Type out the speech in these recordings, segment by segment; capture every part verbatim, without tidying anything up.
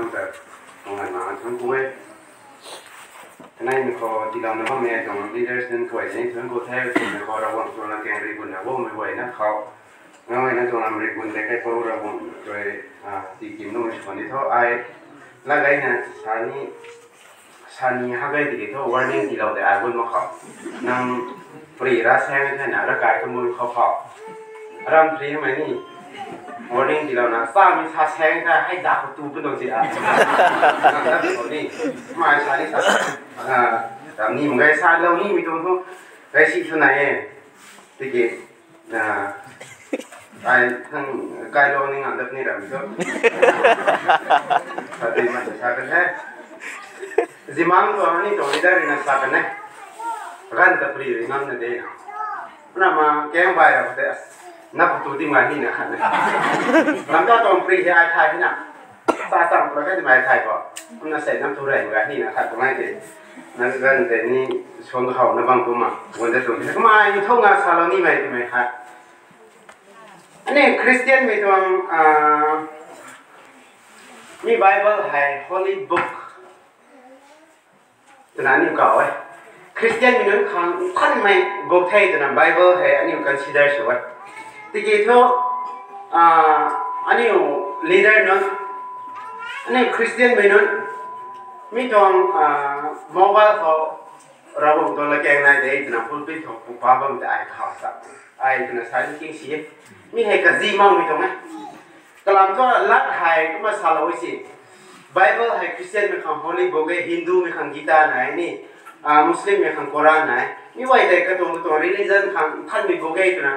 Tonglan na thun ku e. Kanei ni khou tiilouna bammei tuang leaders nunc kuay ni thun ku the, ni khou Ravguangc tuang latkaeng rui gunna bammei guayna khou. Ngai na tuang lam rui gun de kai pou Ravguangc rui, ah, tikim nuh sw ni tho ai. Lat gayna sa ni, sa ni ha gay tiki tho warning tiilou de ai gun mak khou. Nang pri ra saeng the na ra kai ka mun khou khou. Ram pri mei ni. Warning tiilouna sa mi sa saeng the hei da khou tu pu tuang si a. Nang lat khou ni. Mai sa ni sa. Ah, ram ni mung gay sa lou ni mi tuang thu. Gay si thu nai e. Tiki, ah, ai thang kai lou ni ngam dat ni ram tu. Sa di ma sa kan he. Zimang tu ni tu leader na sa kan he. Gan ta pri ri ngam na de na. Na ma keng bai ra te. Na pu tu di ma ni na kan. Lam ta tuang pri he ai thai na. Sa sang pura ka ti mai thai ko. Kumna sei nam tu rai ga ni na khat tu mai ti. Na gan te ni song hau na bang tu ma. Wan da tu. Kumna ai thong nga sa lou ni mai ti mai khat. Ani Christian mei tuang, ah, mi Bible hei holy book. Twna aniu kaw e. Christian mei nunc khang thanmei book the twna Bible hei aniu consider sw e. Tiki thu, ah, aniu leader nunc, aniu Christian mei nunc, mi tuang, ah, mobile khou Ravguangc tuang latkaeng nai de twna pulpit khou pu pa bam te ai khou sa. Ai twna sa ni king si e. Mi hei kazi makmei tuang e. Kalam thu lat hei kumna salou e si. Bible hei Christian mei khang holy book e, Hindu mei khang Gita nai ni, ah, Muslim mei khang Quran nai. Mi guay tei katuang katuang religion khang thanmei book e twna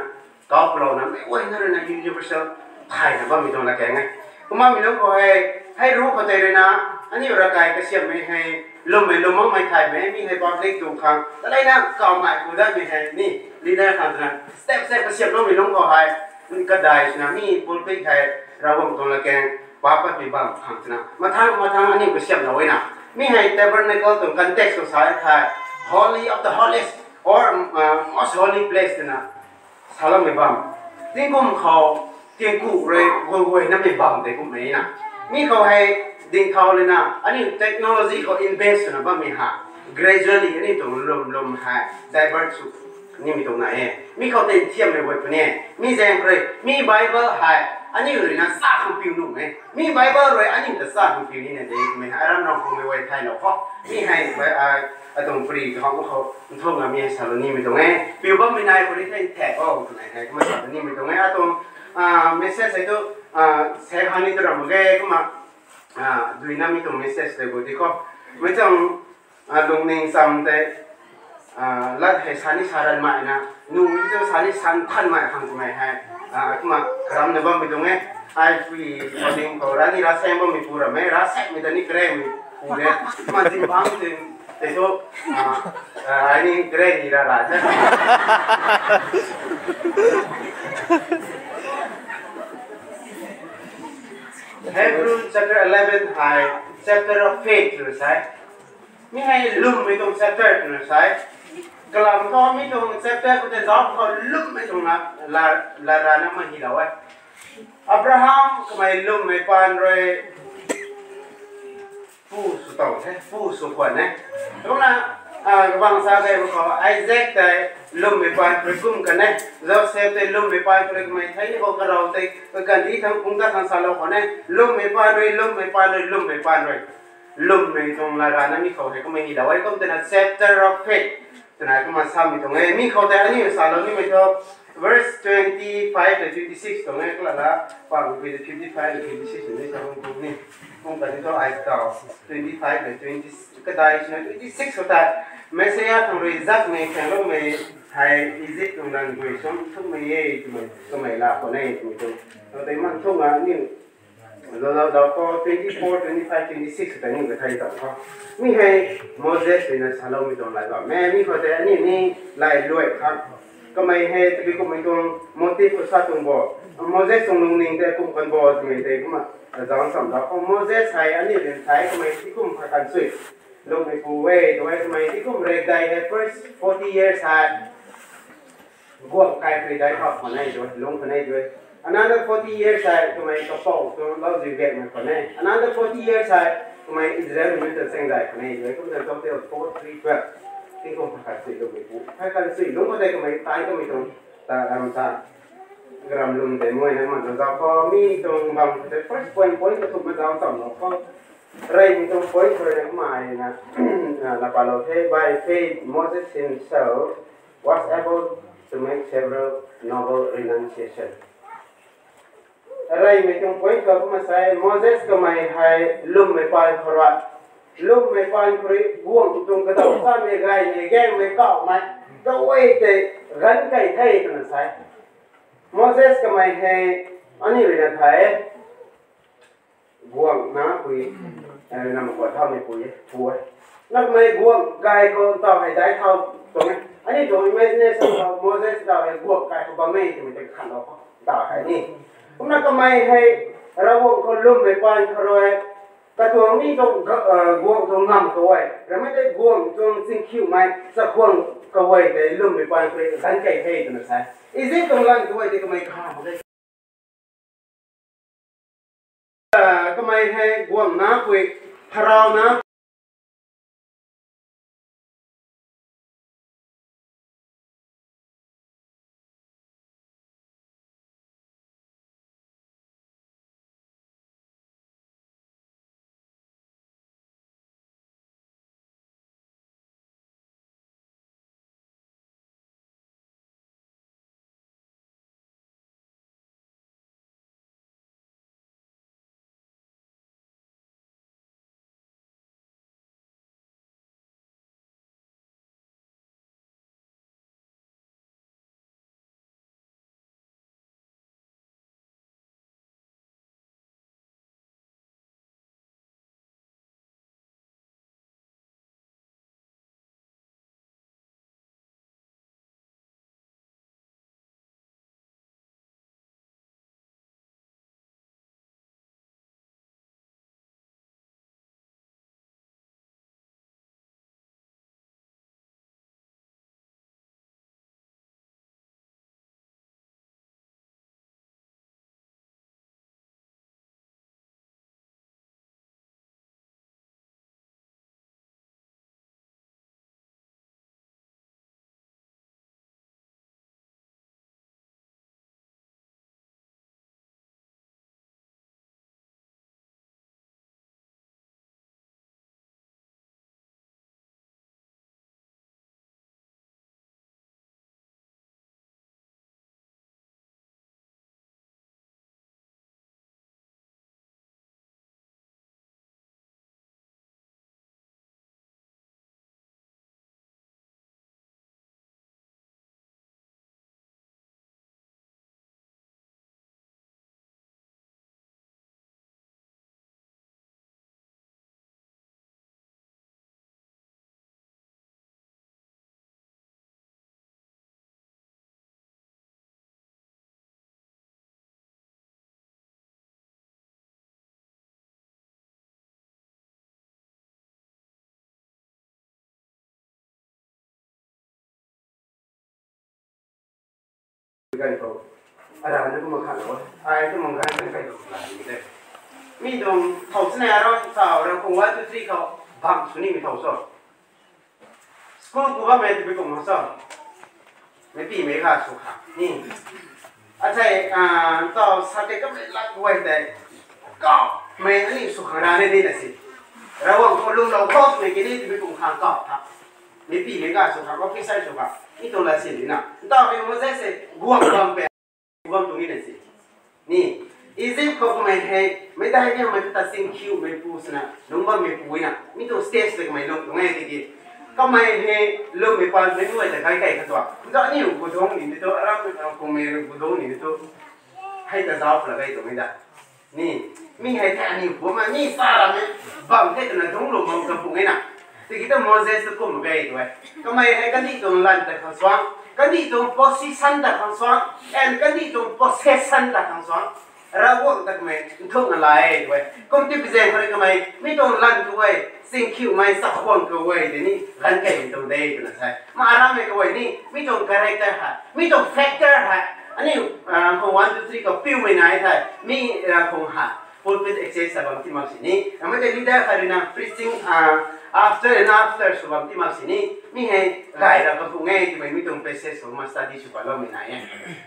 kau palouna, mei guayna rui na universal thayna bammei tuang latkaeng e. Kumna mi lung khou hei, hei ru khou tei rui na, aniu ravkai kasiamhmei hei, lwmmei lwm makmei thaymei, mi hei public tuang khang, taleina kawmei ku datmei hei, ni, leader khang twna, step step kasiamhloumei lung khou hei, kadai swna, mi pulpit hei, Ravguangc tuang latkaeng, pa patmei bam khang twna. Mathang, mathang aniu kasiamhlou e na. Mi hei tabernacle tuang context khou sa e thei, holy of the holiest, or, uh, most holy place twna. Saloumei bam. Tingkum khou, tingku rui, guay guay namei bam tei kummei na. Mi khou hei, ding thau lena, aniu technology khou invest swna bammei ha. Gradually, aniu tuang lwm lwm hei, divert sw nimei tuang na e. Mi khou tei thiammei guay puni e. Mi zaeng rui, mi Bible hei, aniu rui na sa khang piu nuh e. Mi Bible rui, aniu ta sa khang piu ni na de, mei hei, aram rang khou mei guay thaylou khou. Mi hei, bai, a, atuang pri khou khou, nthuk na mi hei salou nimei tuang e. Piu bammei nai khou ni thei thek o, twmei hei, kumna salou nimei tuang e. Atuang, ah, message hei tu, ah, sei khang ni tu ram mak ge, kumna, ah, duinamei tuang message tei gu di khou. Mei tuang, ah, lungning cham tei, ah, lat hei sa ni sa ran mai na, nu ni tu sa ni san than mai khang twmei hei, ah, kumna ram na bammei tuang e. Ai pui, pui ding khou ra ni ra seng bammei pu ram e, ra sekmei ta ni kre mei pu de. Kumna zin bang zin, tei thu, ah, ah, ai ni kre ni ra ra the. Hebrew chapter eleven hei, chapter of faith tw sa e. Mi hei lwmmei tuang chapter twna sa e. Kalam thu mi tuang chapter khou tei zauc khou lwmmei tuang na, la, la rana ma hilou e. Abraham kamei lwmmei paan rui pu sw tow the, pu sw khwan e. Kumna, ah, kabang sa tei khou Isaac tei lwmmei paan rui kum kan e. Joseph tei lwmmei paan rui kamei thei ni khou karau tei, kaganv di thang phungc ta khang salou khwan e. Lwmmei paan rui, lwmmei paan rui, lwmmei paan rui. Lwmmei tuang la rana mi khou hei kumna hilou e, kum twna chapter of faith. Twna kumna samei tuang e, mi khou tei aniu salou nimei thu, verse twenty five le twenty six tuang e, kalala, pa gu pui fifty five le fifty six ni sa bam pu ni. Kum kani thu ai tau, twenty five le twenty, kadai swna twenty six khou tei, Messiah khang rui zakmei khaengloumei hei Egypt tuang lan guay sum thukmei e twmei, kamei la khwan e twmei tuang. Tei man thuk nga aniu Zauc, zauc, zauc khou twenty four, twenty five, twenty six ta ni kathei tau khou. Mi hei Moses rui na saloumei tuang lai bam e, mi khou tei aniu ni lai luai khang. Kamei hei tabui kummei tuang motive khou sa tuang bo. Moses tuang lungning tei kum kan bo twmei tei kumna zauc sam zauc khou. Moses hei aniu rui thei kamei ti kum khat kan sui. Lungmei pu e, tu hei kamei ti kum rek dai hei first forty years hei. Guang kai pui dai khou khwan e tu, lung khwan e tu. Another forty years hei kamei kapou tuang lau zui bek mei khou ne. Another forty years hei kamei Israel mei ta cheng zai khou ne. Zui kum ta total four, three, twelve. Tingkum phakat sui lum mei pu. Phakat sui lum khou tei kamei tai kamei tuang ta ram ta. Ram lum tei mei na man zau khou mi tuang bam khou tei first point point kathumh ma zau tam lou khou. Rey mi tuang point khou rui na kumna na, na, na pa lou the. By faith, Moses himself was able to make several noble renunciation. Rey mi tuang point khou kumna sa e, Moses kamei hei lwmmei paan khou rui, lwmmei paan khou rui guangc tuang kadaw samei, gaymei, gaengmei, kauhmei, kaguay tei ganv kei the twna sa e. Moses kamei hei aniu rui na thay e. Guangc napui, eh, nam khou thaumei pui e, pu e. Namei guangc kai khou taw hei dai thau tuang e. Aniu tuang imagination khou Moses taw hei guangc kai khou bam e twmei tei khan lou khou taw hei ni. Kumna kamei hei Ravguangc khou lwmmei paan khou rui, katuang mi tuang ga-, eh, guangc tuang ngamv khou e. Ramei tei guangc tuang chingkhiumei chakhwang kaguay tei lwmmei paan khou rui ganv kei the twna sa e. Egypt tuang lan kaguay tei kamei kha mak e. Kamei hei guangc napui, Pharaoh na Ganv khou, arana kumna khat lou, ai kumna ganv ganv kai lou la ni de. Mi tuang thow sini arana thow ra kung one, two, three khou bam sw nimei thow cho. School ku bammei twpui kum ha cho. Meic pimei kha sw kha ni. Achei, ah, taw sa tei kamei lak guay tei. Kau, mei ani sw khang ra ni ni na si. Ravguangc khou lwmlou khou twmei kini twpui kum khang kau tha. Meic pimei kha sw kha, officer sw kha. Ni tuang la si ni na. Taw hei Moses se guang bam pe. Bam tuang ni na si. Ni, Egypt khou kamei hei, meic dai ni mei ta singkhiumei pu swna, lungc bammei pu na, mi tuang stage tei kamei lung tuang e tiki. Kamei hei, lwmmei paan mei guay ta kai kai kha tua. Kumna aniu pu dungc ni ni tu, aram, ah, kumei pu dungc ni ni tu. Hei ta zauc pla kai tuang e da. Ni, mi hei thei aniu pu ma, ni sa ramei, bam the twna dungc lou bam ka pu e na. Tiki ta Moses tu kum mak ge tu e. Kamei hei kandih tuang lan ta khang suang, kandih tuang position ta khang suang, and kandih tuang possession ta khang suang. Ravguangc ta kamei nthukna la e tu e. Kum ti pi zaeng khou rui kamei, mi tuang lan kaguay, singkhiumei chakhwang kaguay tei ni, ganv kei tuang de twna sa e. Ma arammei kaguay ni, mi tuang character hei, mi tuang factor hei, Aniu, ah, khou one, two, three khou piumei nai the. Mi, ah, khou ha. Pulpit access sa bam ti mak sini. Namei tei leader khat rui na preaching, ah, after and after sw bam ti mak sini. Mi hei gay ra ka khung e twmei mi tuang passage khou ma study sw paloumei nai e.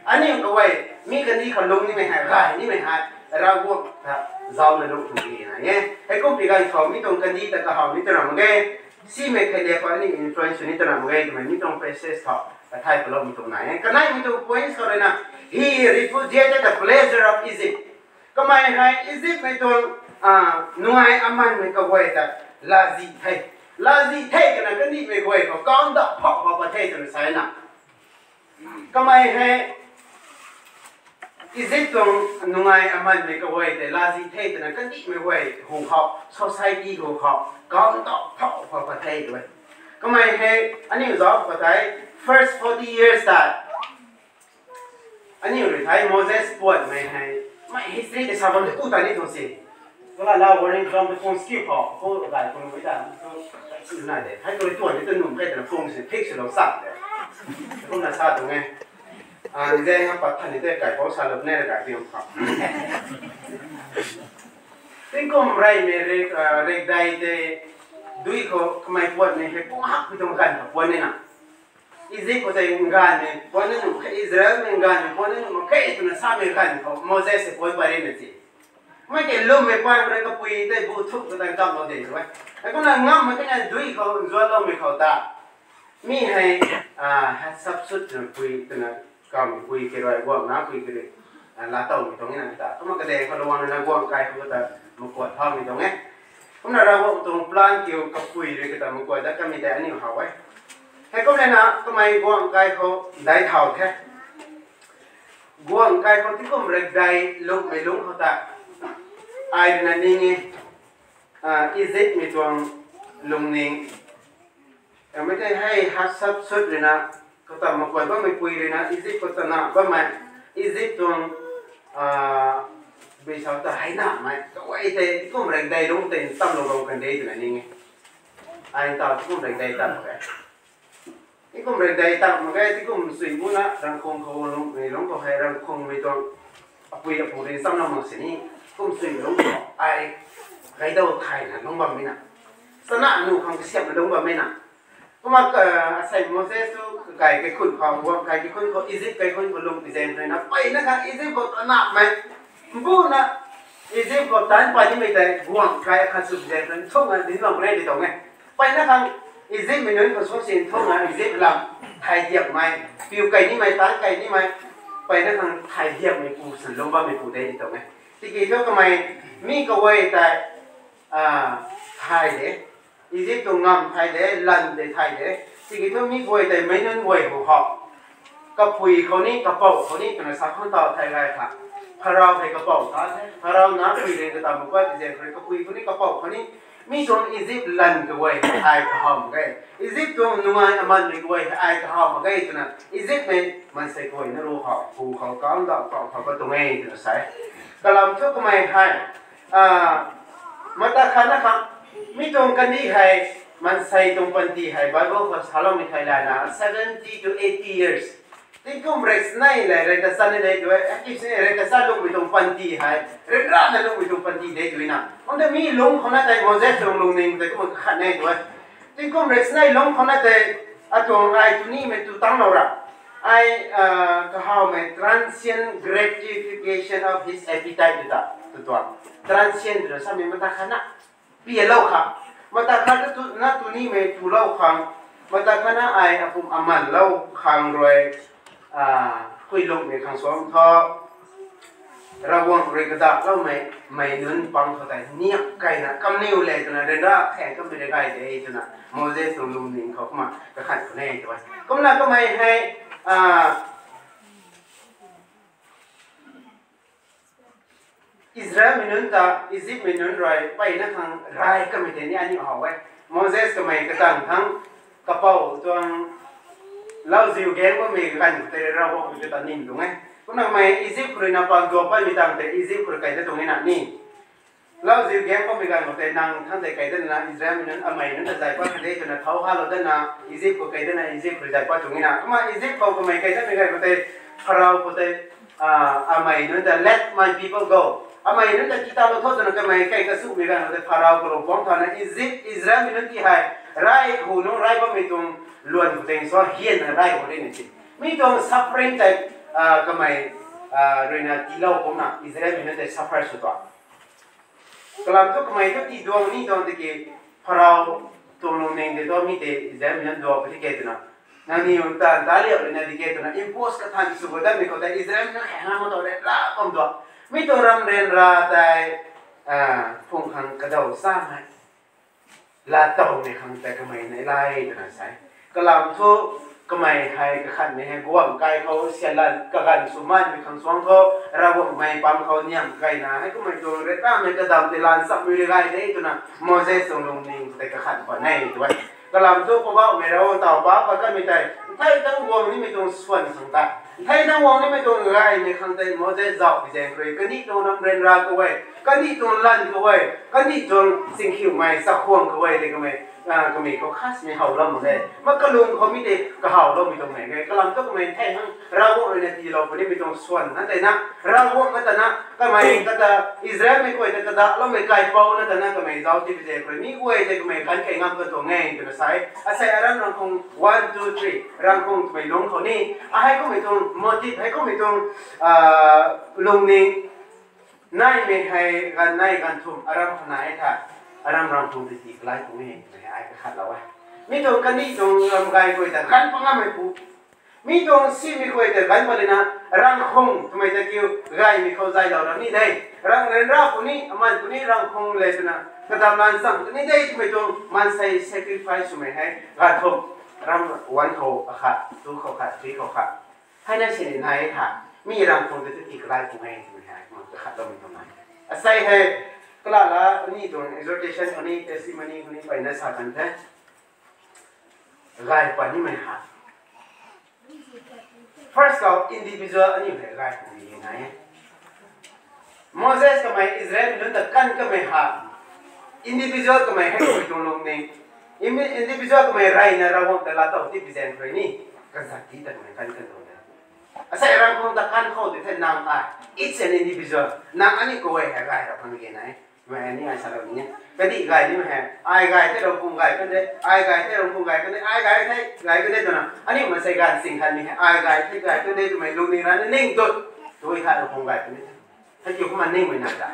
Aniu kaguay, mi kandih khou lung nimei hei, gay nimei hei, Ravguangc ta zauc na lung khung e nai e. Heikum pi ganv khou mi tuang kandih ta kahaw ni tw ram ge. Simei khat le khou aniu influence ni tw ram ge twmei mi tuang passage khou kathay paloumei tuang nai e. Kanei mi tuang points khou rui na, he repudiated the pleasure of Egypt. Kamei hei Egypt mei tuang, ah, nungai amanmei kaguay ta lazi the. Lazi the twna kandihmei guay khou kawn da phou phou pa the twna sa na. Kamei hei Egypt tuang nungai amanmei kaguay tei lazi the twna kandihmei guay hu khou, society hu khou, kawn da phou phou pa the tw e. Kamei hei aniu zauc pa tei first forty years ta aniu rui thei Moses puatmei hei, mei history tei sa bam tei ku ta ni tuang si. Kala la warning drum tei phone skill khou, ko gay kung mei ta, ko, na de. Hei tu tuan ni tu num kai twna phone si fix lou sak de. Kumna sa tuang e. Ah, nzeng a pat than ni tei kai pou sa lou ne ra kai piu khou. Tingkum reymei rek, ah, rek dai tei dui khou kamei puatmei hei pung hak pi tuang ganv khou puan ni na. Egypt khou tei nganvmei puan ni nuh khe, Israel mei nganvmei puan ni nuh mak khe twna samei ganv khou Moses se puan pary na ti. Mei ke lummei puan rui kapui tei bu thuk ta tang kam lou de tu e. Hei kumna ngammei kena dui khou zuanloumei khou ta. Mi hei, ah, Hatshepsut twna pui, twna kammei pui ke rui guang na pui ke rui, ah, laa towmei tuang na ta. Kumna kadeng khou luang na guang kai khou ta makuat thaumei tuang e. Kumna Ravguangc tuang plan kiu kapui rui kata makuat dat kamei tei aniu how e. Heikum le na kamei guang kai khou dai thau the. Guang kai khou tingkum rek dai lungmei lungc khou ta. Ai rui na ning e, ah, Egypt mei tuang lungning. Kamei tei hei Hatshepsut rui na, kata makuat bammei pui rui na, Egypt khou tana bammei, Egypt tuang, ah, bui sau ta hei namei, kaguay tei tingkum rek dai lungc tei ntamlou bam kan de twna ning e. Ai ta tingkum rek dai tam mak ge. Tingkum rek dai tam mak ge, tingkum sui bu na, rangkhung khou lungmei lungc khou hei rangkhungmei tuang apui apu rui ncham na mak sini, kum sui lungc khou ai gaydau thayna lungc bammei na. Chana nu khang kasiamna lungc bammei na. Kumna, ah, asei Moses tu kakai kaikhun khou, guang kai kaikhun khou, Egypt kaikhun khou lung pi zaeng rui na, mpeyna khang Egypt khou tanapmei, mbuna Egypt khou tan pa nimei tei guang kai akhat sw pi zaeng rui nthukna dinc bam rei di tuang e. Mpeyna khang Egypt mei nunc khou sw sin nthukna Egypt lam thay diakmei, piu kai nimei, tan kai nimei, mpeyna khang thay diakmei pu san lungc bammei pu de di tuang e. Tiki thu kamei mi kaguay tei, ah, thay de. Egypt tuang ngam thay de, lan tei thay de. Tiki thu mi guay tei meic nunc guay hu khou, kapui khou ni, kapou khou ni twna sa khang taw thay gay kha. Pharaoh hei kapou tha, Pharaoh na pui rui kata makuat pi zaeng rui kapui khou ni, kapou khou ni, mi tuang Egypt lan kaguay ai kahaw mak ge. Egypt tuang nungai amanmei kaguay ai kahaw mak ge twna Egypt mei maansei kaguay na ru khou, hu khou, kam dau khou, khou katuang e twna sa e. Kalam thu kamei hei, ah, mata khatna khang, mi tuang kandih hei, maansei tuang panty hei, Bible khou saloumei thei lana, seventy to eighty years. Tingkum rek snei le, rek kachat ni de tu e, active snei rek kachat lungmei tuang panty hei, ryanrana lungmei tuang panty de tu na. Kumna mi lungc khou na tei Moses tuang lungning tei kumna kakhat ne tu e. Tingkum rek snei lungc khou na tei, atuang ai tu nimei tu tanglou ra. Ai, ah, kahawmei transient gratification of his appetite tu ta, tu tuang. Transient tu na samei mata khatna. Pialou khang. Mata khatna tu, na tu nimei tulou khang. Mata khatna ai apum amanlou khang rui, ah, kuilungmei khang suam thu. Ravguangc rui kadakloumei, mei nunc pang khou tei niak kayna, kamniw le twna, ryanra khang kamei rui gay de twna, Moses tuang lungning khou kumna kakhat khou ne tu e. Kumna kamei hei, ah, Israelmei nunc ta Egyptmei nunc rui mpeyna khang ray kamei tei ni aniu how e. Moses kamei katang thangc kapou tuang lauziu gaeng bammei ganv khou tei Ravguangc rui kata nim tuang e. Kumna kamei Egypt khou rui na pang duak patmei tang tei Egypt khou rui kai ta tuang e na ni. Lauziu gang khou mei ganv khou tei nang thang tei kai dana Israel mei nunc amei nunc ta zay pat de twna thau halou dana Egypt khou kai dana Egypt khou zay pat tuang na. Kumna Egypt khou kamei kai dana mei ganv khou tei Pharaoh khou tei, ah, amei nunc ta, "Let my people go." Amei nunc ta kitalou tho twna kamei kai kasumei ganv khou tei Pharaoh khou lou pang thana Egypt, Israel mei nunc ki hei rai hu nung rai bammei tuang luan khou tei so hian na rai khou de na si. Mi tuang suffering tei, ah, kamei, ah, ruina tiilou kumna Israel mei nunc tei suffer sw tuang. Kalam thu kamei thu tii duang ni tuang tiki Pharaoh tuang lungning tei thu mi tei Israel mei nunc duak puni ke twna. Nangniw ta ta liau ruina di ke twna impose kathan sw khou datmei khou tei Israel mei nunc hei hang ma tau re la kum duak. Mi tuang ram ryanra tei, ah, phung khang kadaw sa mai. Laa tawmei khang tei kamei nei lai twna sa e. Kalam thu kamei hei kakhanmei hei guang kai khou sialan kaganv sw manmei khang suang khou Ravguangc mei pam khou niam kaina hei kummei tuang re tamei kadam tei lan chapmei ri gay de twna Moses tuang lungning tei kakhan khwan e tw e. Kalam thu Poubauhmei Ravguangc taw pa pa kanmei tei, nthei tang guang nimei tuang swan khang ta, nthei tang guang nimei tuang gaymei khang tei Moses zauh pi zaeng khou rui, kandih tuang ram ryanra khou e, kandih tuang lan khou e, kandih tuang singkhiumei chakhwang khou e de kamei, ah, kamei khou khasmei howlou mak ge. Ma kalung khou mi tei kahawloumei tuang mei ge. Kalam thu kamei nthei hang Ravguangc ruina tiilou punimei tuang swan na tei na, Ravguangc na ta na, kamei kata Israel mei guay ta kadaloumei kaipouc na ta na kamei zauh ti pi zaeng khou rui mi guay tei kamei ganv kei ngam ka tuang e twna sa e. Asei aram Ravkhung one, two, three, Ravkhung twmei lungc khou ni, ahei kummei tuang motive, hei kummei tuang, ah, lungning naimei hei ganv nei ganv thum aram khou nai e tha, aram Ravkhung tei tii kalai tuang e twmei ai kakhatlou e. Mi tuang kandih tuang ram gay guay ta ganv pangammei pu, mi tuang simei guay ta ganv palina Ravkhung twmei ta kiu gaymei khou zaylou ram ni de. Ram ryanra puni, aman puni Ravkhung le twna kadam lan cham puni de twmei tuang maansei sacrifice swmei hei ganv thum, aram one khou akhat, two khou khat, three khou khat. Hei na sini nai tha, mi Ravkhung tei tii kalai tuang e twmei hei kumna kakhatloumei tuang nai. Asei hei, kalala ni tuang exhortation khou ni, testimony khou ni peyna sa kan the. Gay pat nimei ha. First khou individual aniu hei gay khang ni nai e. Moses kamei Israel nunc ta kan kamei ha, individual kamei hei kamei tuang lungning, imi-, individual kamei reyna Ravguangc ta laatow ti pi zaeng khou rui ni, kazat ti ta kamei kan kan tuang de. Asei Ravkhung ta kan khou tei the nang ai, each and individual, nang aniu khou e hei gay rap khang ge nai. Mei ni ai sa rap ni e. Kandih gay nimei hei, ai gay the Ravkhung gay kan de, ai gay the Ravkhung gay kan de, ai gay the gay kan de twna aniu maansei ganv sing khat ni hei, ai gay the gay kan de twmei lungning rana ning tut, tui khat Ravkhung gay kan de. Hei kiu kumna ningmei nai ta.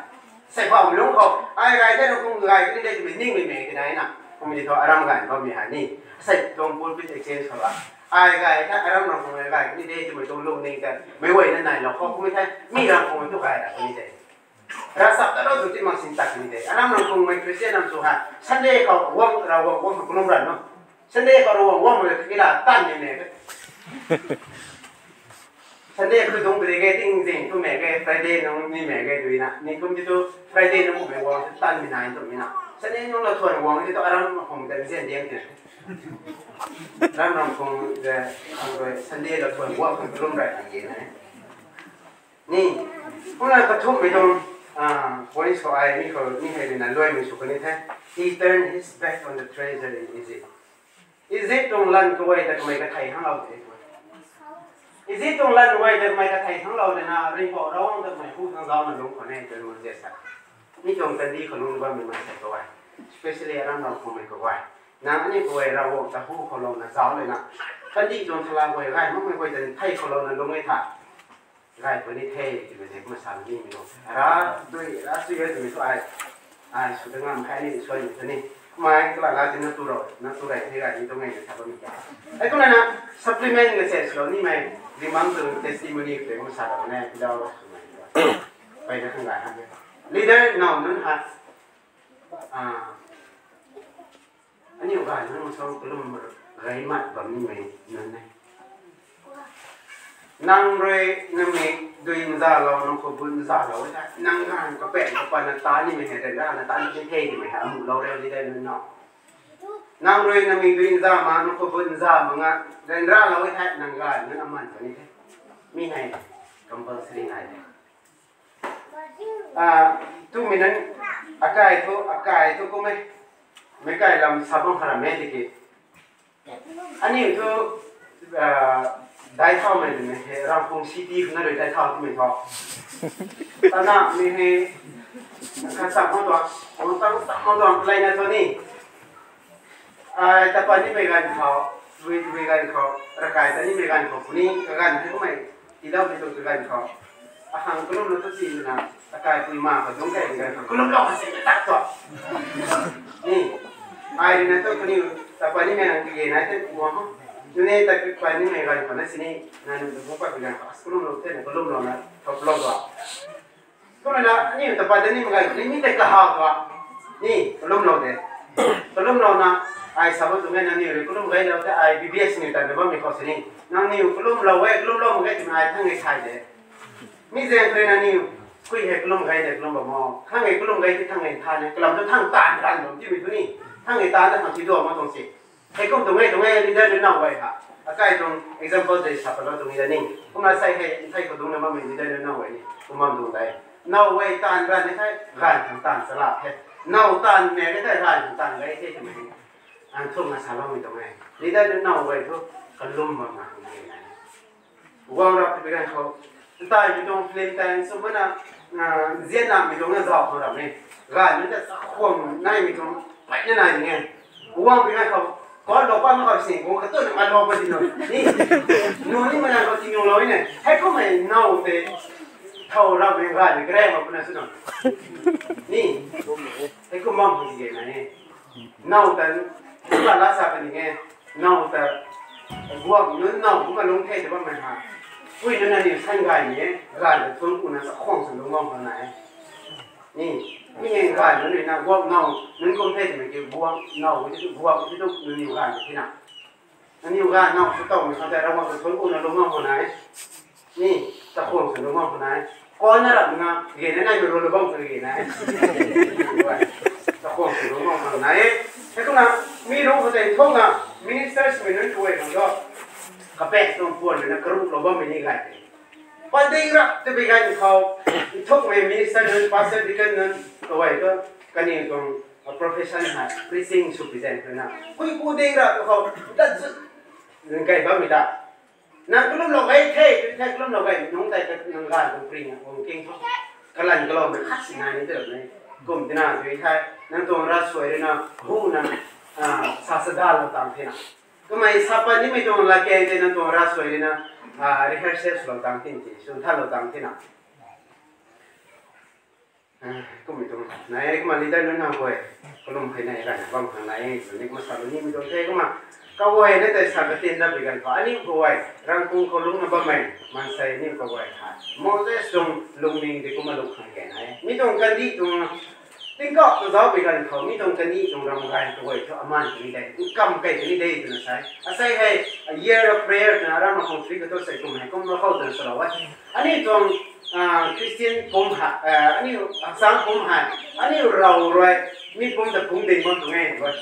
Sei phaumei lungc khou, ai gay the Ravkhung gay kan de twmei ningmei mei kanai na. Kummei ti thu aram gay bammei hei ni, asei tuang pulpit exchange khou la, ai gay the aram Ravkhung gay kan de twmei tuang lungning ta meic guayna nailou khou kummei the, mi Ravkhung tu gay ra kan de. Ravchap ta rou tu ti mak sin tak ni de. Aram Ravkhungmei Christian nam sw hei Sunday khou guang, Ravguangc guang khou kalum ran no. Sunday khou Ravguangc guangmei kila tan ni mei. Sunday khou dung bri ge, ting zing tu mei ge, Friday nung ni mei ge twna. Ni kum ti tu Friday nung mei guang tan mi nai twmei na. Sunday nung la thuan guang ti tu aram Ravkhung ta zian diang ti. Aram Ravkhung de, Sunday la thuan guang khang kalum ran ni na. Ni, kumna kathumhmei tuang, ah, point khou ai ni khou ni hei ruina luaimei sw kan ni the. He turned his back on the treasure in Egypt. Egypt tuang lan khou e ta kamei kathei hanglou de. Egypt tuang lan khou e ta kamei kathei hanglou de na, ringpou Ravguangc ta kamei hu thang zaucna lungc khwan e twna Moses sa. Mi tuang kandih khou lungc bammei maansei khou e, especially aram Ravkhungmei khou e, nang aniu khou e Ravguangc ta hu khou louna zauc lena, kandih tuang thala khou e gay makmei khou e ta thei khou louna lungc e tha. Gay puni the twmei tei kumna sa nimei tuang. Ra, dui, ra sui e twmei thu ai, ai sw ta ngam khe ni suai ni ta ni. Kumna kala la ti na tu rou, na tu rey the gay ni tuang e na sa bammei ta. Hei kumna na supplement na se swlou nimei, rimang tuang testimony khou tei kumna sa ta ne, pidau rou swmei. Peyna khang gay ha. Leader now nunc ha, ah, aniu gay nunc suang kalum gay mat bam nimei nunc e. Nang rui namik dui nzalou, nang khou but nzalou e tha, nang ganv kapaeng kapatna ta nimei hei ryanrana ta ni the twmei hei amuhlou reu leader nunc now. Nang rui namik dui nza ma, nang khou but nza ma nga ryanralou e tha, nang ganv nunc aman puni the. Mi hei compulsory nai the. Ah, twmei nunc, Akai thu, akai thu kum e. Meic kai lam sa bam kha ram e tiki. Aniu thu, ah, dai thau mei twmei hei, Ravkhung city khou na rui dai thau twmei thu. Tana mi hei, kha sa khou tuang, kung tang sa khou tuang, lay na thu ni. Ai, tapa nimei ganv khou, tabui tabui ganv khou, rakai ta nimei ganv khou, puni kaganv hei kummei, tidaumei tuang kaganv khou. Akhang kalum na tu si na, akai pui ma khou dungc kai ganv khou, kalum lou khou si na tak tu. Ni, ai rui na tu kaniw, tapa nimei ganv kage nai the kuang ho. Nune tapa nimei ganv khou na sini, nanu tu bung pat ganv khou, as kalum lou the na, kalum lou na, thau lou tu. Kumna, aniu tapa ta nimei ganv, ni mi tei kahaw tua. Ni, kalum lou de. Kalum lou na, ai sa bam tuang e nangniw rui kalum gai lou the, ai B B S niw ta na bammei khou sini. Nangniw kalum lou e, kalum lou mak ge twna ai thang e sai de. Mi zaeng khou rui nangniw, kui hei kalum gai de, kalum bam o. Thang e kalum gai ti thang e tha ne, kalam tu thang taanv ran bam ti mi tu ni. Thang e taanv na thang ti duak ma tuang si. Hei kum tuang e, tuang e, leader nunc now guay ha. Akai tuang example tei sa patlou tuang e da ni. Kumna sai hei, sai khou dungc na bammei leader nunc now guay ni. Kum bam tuang dai. Now guay taanv ran ni thei, ganv khang taanv chala the. Now taanv mei ni thei, ganv khang taanv gai the twmei. Ang thuk na saloumei tuang e. Leader nunc now guay thu, kalum bam na tuang e. Guang rap tei ganv khou. Ntai mi tuang film tei sw mana, ah, zian na mi tuang na zauh khou ram e. Ganv nunc ta chakhwang nai mi tuang, pei na nai ding e. Guang pi ganv khou, kau lou pa ma khou sing, guang katu na ma lou pa di nu. Ni, nu ni mana khou ti nu lou e ne. Hei kummei now tei, thau rap e ganv ni kare ma puna sw nu. Ni, hei kum bam pu di e na e. Now ta, kumna la sa ka ni e. Now ta, guak nunc now kumna lungc the ta bammei ha. Pui nunc na ni san gay ni e, gay ta thun kuna sa khwang sa lungc bam khang na e. Ni, mi e gay nunc ni na guak now, nunc kum the twmei ki guak now, ti tu guak, ti tu nunc ni gay ni na. Nangniw ganv now sw tow mei khang tei Ravguangc ta thun kuna lungc bam khang na e. Ni, chakhwang sw lungc bam khang na e. Kau na rap na, ge na nai mi ru lou bam khang ge na e. Chakhwang sw lungc bam khang na e. Hei kumna, mi ru khou tei thungna, ministers mei nunc kawei khang thu. Kapaek tuang puan mei na karuh lou bammei ni gay tei. Pading rap tei bi ganv khou, nthukmei minister nunc, pastor, deacon nunc, kawei thu, kaniw tuang, profession hei, preaching sw pi zaeng khou na. Kui ku ding rap tu khou, dat zut, kai bammei ta. Nang kalum lou gay the, tu thei kalum lou gay, nung tei ka nang ganv tuang pring na, guang king thu. Kalan kaloumei khat si nai ni tu mei. Kum tina tu thei, nang tuang ravsuai rui na, hu na, ah, sa sa dalou tang the na. Kamei sa pat nimei tuang latkaeng tei nang tuang ravsuai rui na, ah, rehearsal swlou tang the ti, swn thalou tang the na. Ah, kummei tuang nai, kumna leader nunc na guay, kalum hei nai rana bam khang nai, ni kumna salou nimei tuang the, kumna, kaguay na tei sa katin na bi ganv khou, aniu kaguay, Ravguangc khou lungc na bammei, maansei aniu kaguay ha. Moses tuang lungning tei kumna lungc khang ge nai. Mi tuang kandih tuang, tingkauh tu zauc bi ganv khou, mi tuang kandih tuang ram gay kaguay thu aman kani de, nkam kai kani de twna sa e. Asei hei, a year of prayer twna aram na khang three khou tu sei kum hei, kum na khou twna salou e. Aniu tuang, ah, Christian pumc hei, ah, aniu, ah, sang pumc hei, aniu rav rui, mi pumc ta phungc ding bam tuang e, tu e.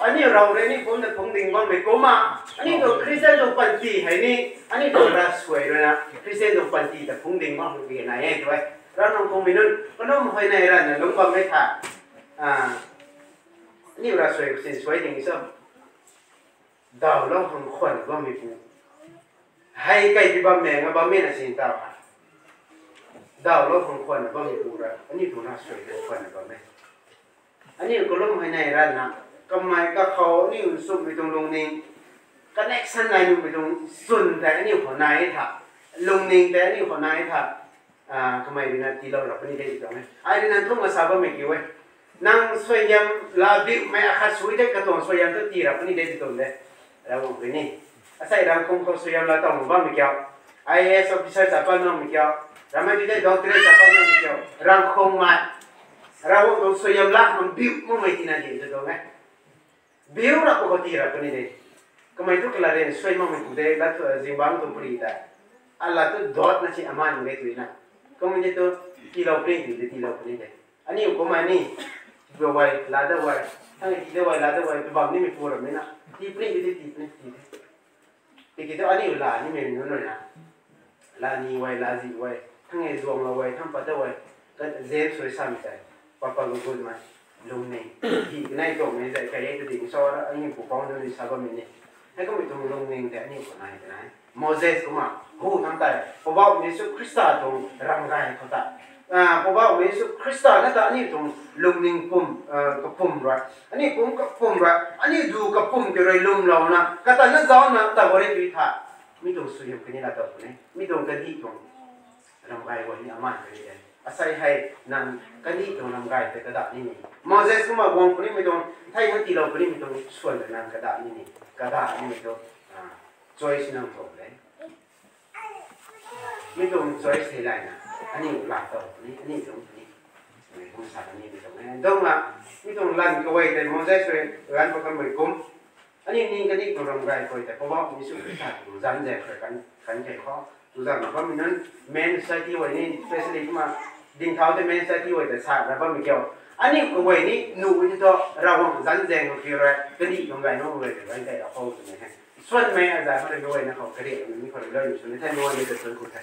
Aniu rav rui, mi pumc ta phungc ding bammei kumna, aniu tuang Christian tuang panty hei ni, aniu tuang ravsuai rui na, Christian tuang panty ta phungc ding bam tuang e nai e, tu e. Ravguangc khou mei nunc, kalum hei nai rana lungc bammei tha. Ah, aniu ravsuai sin suai ding sa. Dawlou khang khwan bammei pu. Hei kai pi bammei, nga bammei na sin taw ha. Dawlou khang khwan bammei pu ra, aniu tuang ravsuai khang khwan bammei. Aniu kalum hei nai rana, kamei kakhou aniu nchumhmei tuang lungning, connection nai numei tuang chwn tei aniu khou nai tha, lungning tei aniu khou nai tha, ah, kamei rui na tiilou rap puni de ti tuang e. Ai rui na nthuk na sa bammei kiu e. Nang suaihiam laa biumei akhat sw tei katuang suaihiam tu tii rap puni de ti tuang de. Ravguangc rui ni. Asei Ravguangc khou suaihiam laa tawmei bammei kiu. I A S officer sa pat bammei kiu. Ramei ti tei doctorate sa pat bammei kiu. Ravguangc khou mei. Ravguangc tuang suaihiam laa khang biu makmei tina di ti tuang e. Biu rap khou tii rap puni de. Kamei tu kala ren suai makmei pu de, lat tu, zingbangc tuang pari ta. Ala tu dot na si aman de tui na. Kamei de tu tiilou puni de, tiilou puni de. Aniu kumna ni, tiilou guay, laa da guay. Thang tiilou guay, laa da guay, tu bam nimei pu rammei na. Tii puni de, tii puni, tii de. Tiki tu aniu laa nimei nunc rui na. Laa ni guay, laa zi guay. Thang e zuanglou guay, thang pat da guay. Ka James rui samei tei. papa lu gutmei lungning hi kanei tuang mei zai kai e tadi so ra aniu pupouc nunc ni sa bammei ni. Hei kummei tuang lungning tei aniu khou nai kanei. Moses kumna hu thangc tei Poubauhmei Jisu Khrista tuang ramgay khou ta, Poubauhmei Jisu Khrista na ta aniu tuang lungning pum, kapum rui, aniu pum kapum rui aniu du kapum kiu rui lwmlouna kata na zaucna ta gori tui tha. Mi tuang suaihiam kani la ta puni mi tuang kandih tuang ramgay guay ni aman kari e. Asei hei nang kandih tuang ramgay tei kada nini. Moses kumna guang punimei tuang thei hang tiilou punimei tuang suan ta nang kada nini. Kada nimei tu choice nang tuang de. Mi tuang choice hei layna aniu laa tow puni aniu tuang puni. Mei kum sa nimei tuang e dongna mi tuang lan kawei tei Moses rui lan pa kanmei kum aniu ni kandih tuang ramgay kawei tei Poubauhmei Jisu Khrista tuang zanc zaeng khou kan kan kei khou tuzanna bammei nunc men society guay ni specially kumna dingthau tei men society guay tei sana bammei kiu. Aniu kawei ni nuh ti thu Ravguangc zanc zaeng khou kiu rui kandih tuang gay nunc guay tei gay tei ra khou twmei he. Suanmei azai khou rui kaguayna khou kariakmei mi khou rui lou sw ni the nuan ni ta suan khou the.